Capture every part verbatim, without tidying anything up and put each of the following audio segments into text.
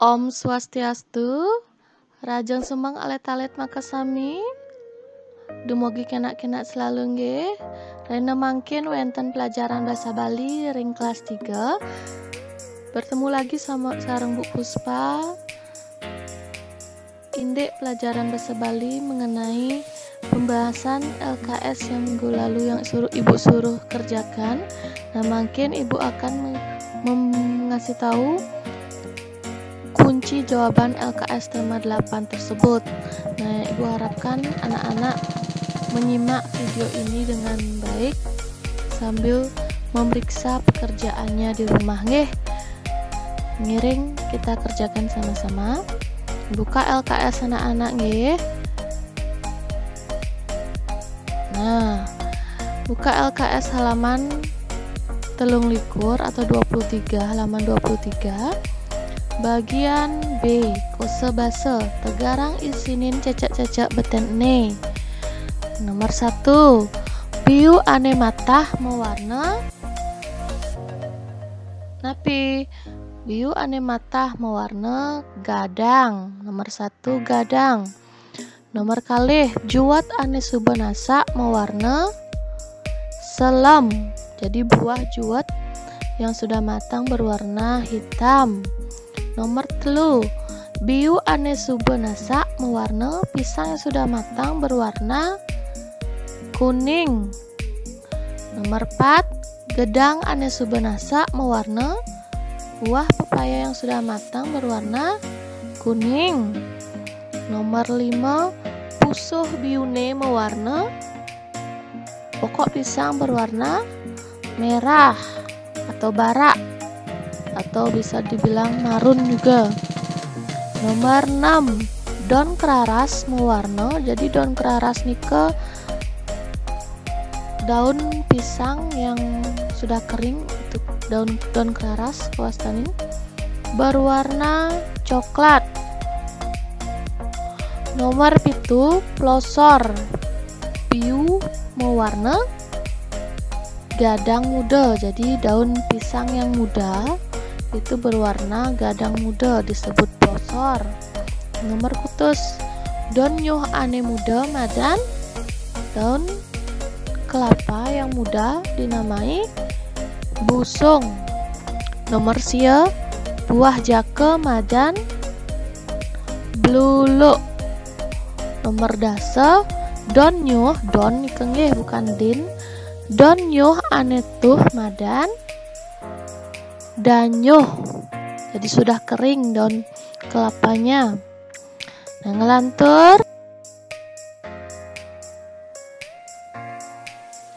Om Swastiastu. Rahajeng semeng alit-alit makasami. Dumugi kenak-kenak selalu nggih. Rahina mangkin wenten pelajaran basa Bali ring kelas tiga. Bertemu lagi sama sareng Bu Puspa. Indik pelajaran basa Bali mengenai pembahasan L K S yang minggu lalu yang suruh Ibu suruh kerjakan. Nah, mungkin Ibu akan mem- ngasih tahu kunci jawaban L K S tema delapan tersebut. Nah, Ibu harapkan anak-anak menyimak video ini dengan baik sambil memeriksa pekerjaannya di rumah, nggih. Ngiring kita kerjakan sama-sama. Buka L K S anak-anak, nggih. Nah, buka L K S halaman telung likur atau dua puluh tiga, halaman dua puluh tiga. Bagian B, kosabasa, tegarang isinin cecek-cecek betene. Nomor satu, biu ane matah mawarna. Napi? Biu ane matah mawarna gadang. Nomor satu, gadang. Nomor kalih, juwet ane suba nasak mawarna selem. Jadi buah juwet yang sudah matang berwarna hitam. Nomor telu, biu ane suba nasak mawarna pisang yang sudah matang berwarna kuning. Nomor empat, gedang ane suba nasak mawarna buah pepaya yang sudah matang berwarna kuning. Nomor lima, pusuh biune mawarna pokok pisang berwarna merah atau barak atau bisa dibilang marun juga. Nomor enam, don keraras mawarna. Jadi don keraras nika daun pisang yang sudah kering, itu daun don keraras kawastanin, berwarna coklat. Nomor pitu, plosor. Biu mawarna gadang muda. Jadi daun pisang yang muda itu berwarna gadang muda, disebut plosor. Nomor kutus, don nyuh ane muda madan daun kelapa yang muda dinamai busung. Nomor sia, buah jaka madan bluluk. Nomor dasa, don nyuh, don nika nggih bukan din. Don nyuh ane tuh madan danyuh. Jadi sudah kering daun kelapanya. Nah, ngelantur.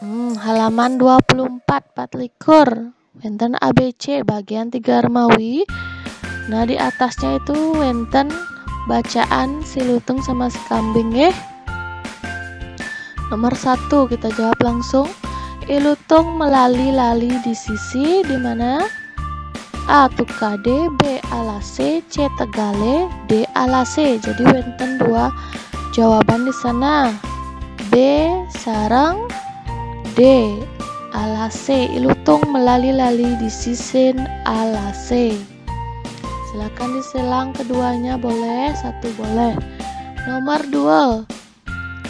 Hmm, halaman dua puluh empat, empat likur. Wenten A B C bagian tiga remawi. Nah, di atasnya itu wenten bacaan si lutung sama si kambing, nggih. Nomor satu, kita jawab langsung. I lutung melali-lali di sisi di mana? A tukade, B alase, C tegale, D alase. Jadi wenten dua jawaban di sana. B sareng D alase. I lutung melali-lali di sisin alase. Silakan diselang keduanya, boleh, satu boleh. Nomor dua,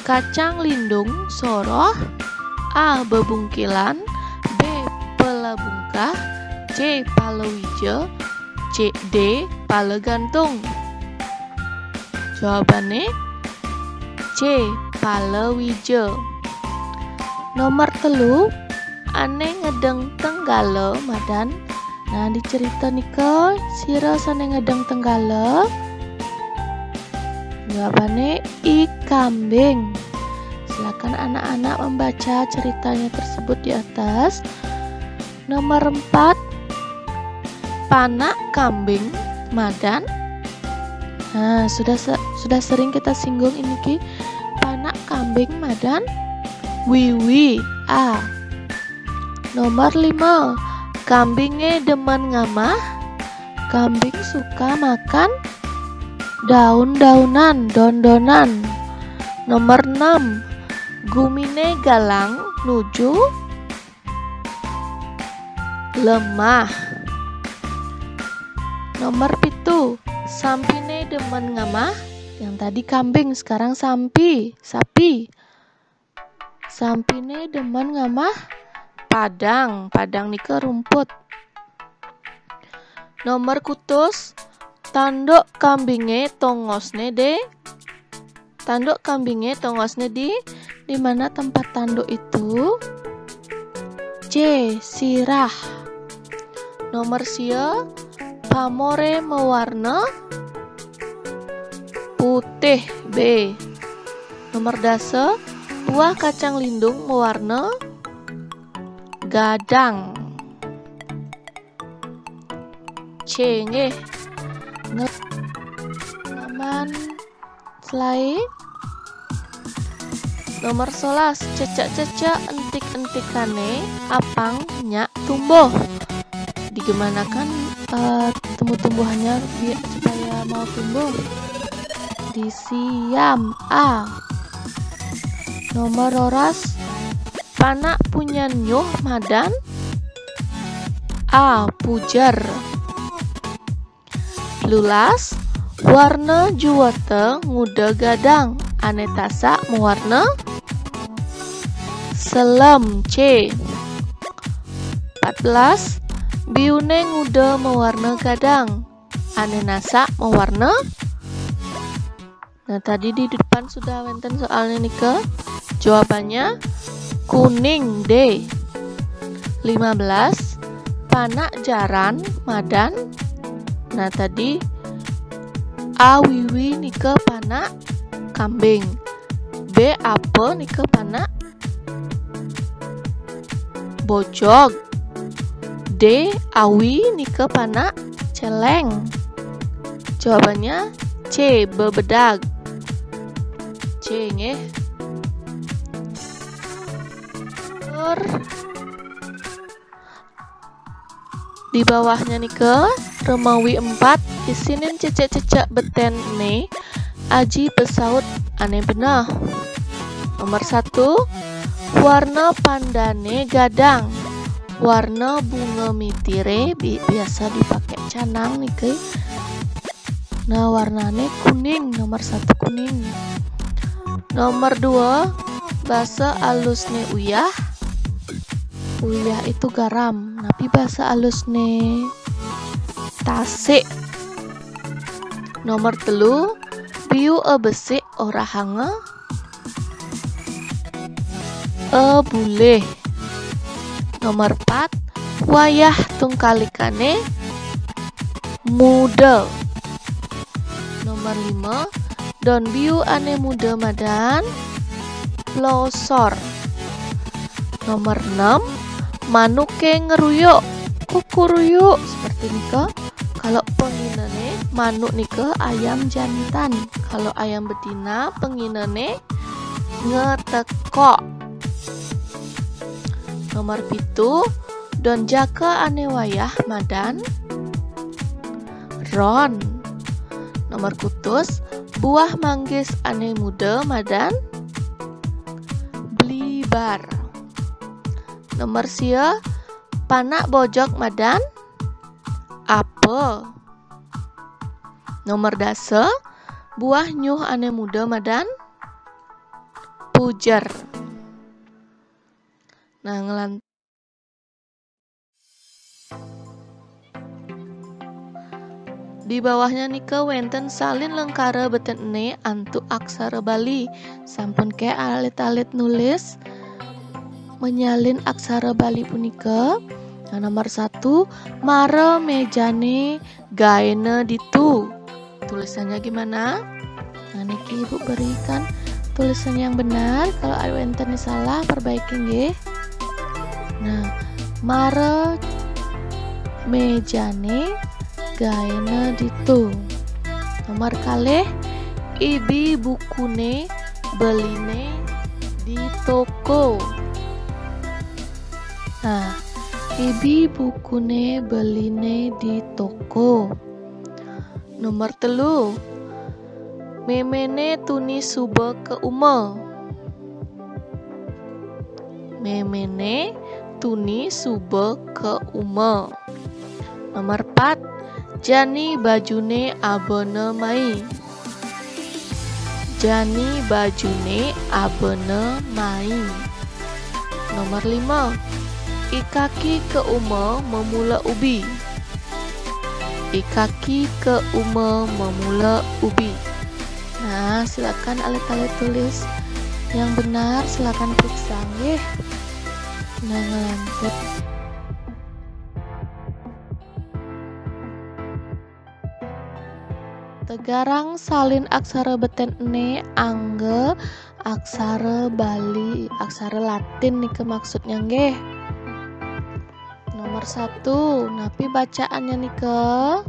kacang lindung soroh, A bebungkilan, B pelabungkah, C palawija, C D palagantung. Jawabane C palawija. Nomor telu, ane ngedeng tenggala madan. Nah, di cerita nika sira sane ngedeng tenggala? Jawabane I kambing. Silakan anak-anak membaca ceritanya tersebut di atas. Nomor empat, panak kambing madan. Nah, sudah se- sudah sering kita singgung ini ki. Panak kambing madan wiwi. A. Nomor lima, kambinge demen ngamah. Kambing suka makan daun-daunan, don-donan. Nomor enam, gumine galang nuju lemah. Nomor pitu, Sampine demen ngamah. Yang tadi kambing, sekarang sampi, sapi. Sampine demen ngamah padang. Padang nika rumput. Nomor kutus, tanduk kambinge tongosne de. Tanduk kambinge tongosne di, di mana tempat tanduk itu? C, sirah. Nomor sia, pamore mawarna putih. B. Nomor dasa, buah kacang lindung mawarna gadang. C nggih. Nge-, halaman selae. Nomor sebelas, cecak-cecak entik-entikane apang nyak tumbuh. Digimanakan, eh, tumbuh-tumbuhannya bi-, supaya mau tumbuh? Disiam. A. Nomor roras, panak punyan nyuh madan? A, pujer. Lulas, warna juwata nguda gadang, ane tasak mawarna selem. C. Empat belas, biune nguda mawarna gadang, ane nasak mawarna. Nah, tadi di depan sudah wenten soalnya nika. Jawabannya kuning, D. Lima belas, panak jaran madan. Nah, tadi A wiwi nika panak kambing. B apa nika panak bojog. D, awi nika panak celeng. Jawabannya C, bebedag. C nggih. Nomor di bawahnya nika, remawi empat, isinin cecek-cecek beten ne aji pesaut ane beneh. Nomor satu, warna pandane gadang. Warna bunga mitire bi-, biasa dipakai canang niki. Nah, warnane kuning, nomor satu kuning. Nomor dua, basa alusne uyah. Uyah itu garam, napi basa alusne tasik. Nomor telu, biu e besik orahanga e bulih. Nomor empat, wayah tungkalikane muda. Nomor lima, don biu ane muda madan losor. Nomor enam, manuke ngeruyuk, kukuruyuk, seperti nika. Kalau penginene manuk nika ayam jantan. Kalau ayam betina, penginene ngetekok. Nomor pitu, don jaka ane wayah madan ron. Nomor kutus, buah manggis ane muda madan blibar. Nomor sia, panak bojog madan apa. Nomor dasa, buah nyuh ane muda madan pujer. Nah, ngelan-, di bawahnya nika wenten salin lengkara beten ene antuk aksara Bali. Sampun ke alit-alit nulis menyalin aksara Bali punika. Nah, nomor satu, mara mejane gaena ditu. Tulisannya gimana? Nah, niki Ibu berikan tulisan yang benar. Kalau ada wenten salah, perbaiki nggih. Nah, mara mejane gaena ditu. Nomor kalih, ibi bukune beline di toko. Nah, ibi bukune beline di toko. Nomor telu, memene tuni suba ke uma. Memene tuni suba ke uma. Nomor empat, Jani bajune abana mai. Jani bajune abana mai. Nomor lima. I kaki ka uma mamula ubi. I kaki ka uma mamula ubi. Nah, silakan alit-alit tulis yang benar, silakan periksa nggih. Nah, ngelantur. Tegarang salin aksara beten ene angga aksara Bali, aksara Latin nika maksudnya nggih. Nomor satu, napi bacaannya nika?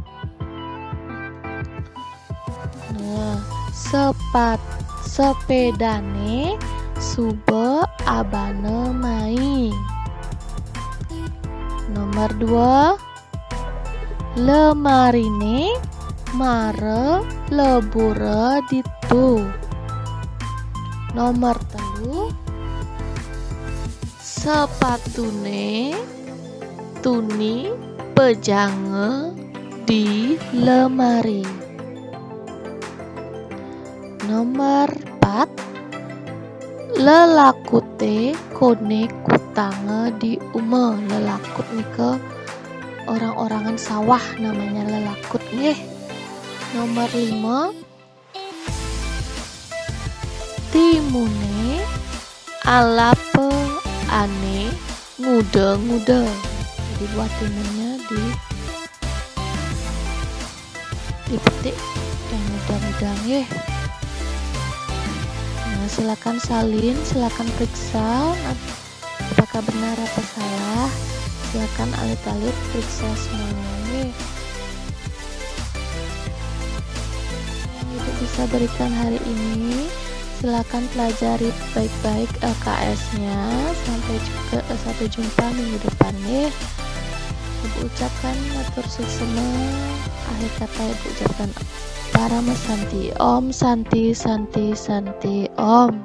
Nah, sepat sepedane suba abana mai. Nomor dua, lemarine mara lebura ditu. Nomor telu, sepatune tuni pejanga di lemari. Nomor empat, lelakute kone kutanga di uma. Lelakut nika orang-orangan sawah, namanya lelakut nggih. Nomor lima, timune alapa ane nguda-nguda. Jadi buah timunnya di dipetik dan nguda-nguda nggih. Nah, silakan salin, silakan periksa apakah benar apa salah. Silakan alit-alit periksa semuanya nggih. Yang Ibu bisa berikan hari ini, silakan pelajari baik-baik L K S-nya. Sampai juga, eh, sampai jumpa minggu depan nggih. Ibu ucapkan matur suksema. Akhir kata Ibu ucapkan Parama Santi. Om Santi, Santi, Santi, Om.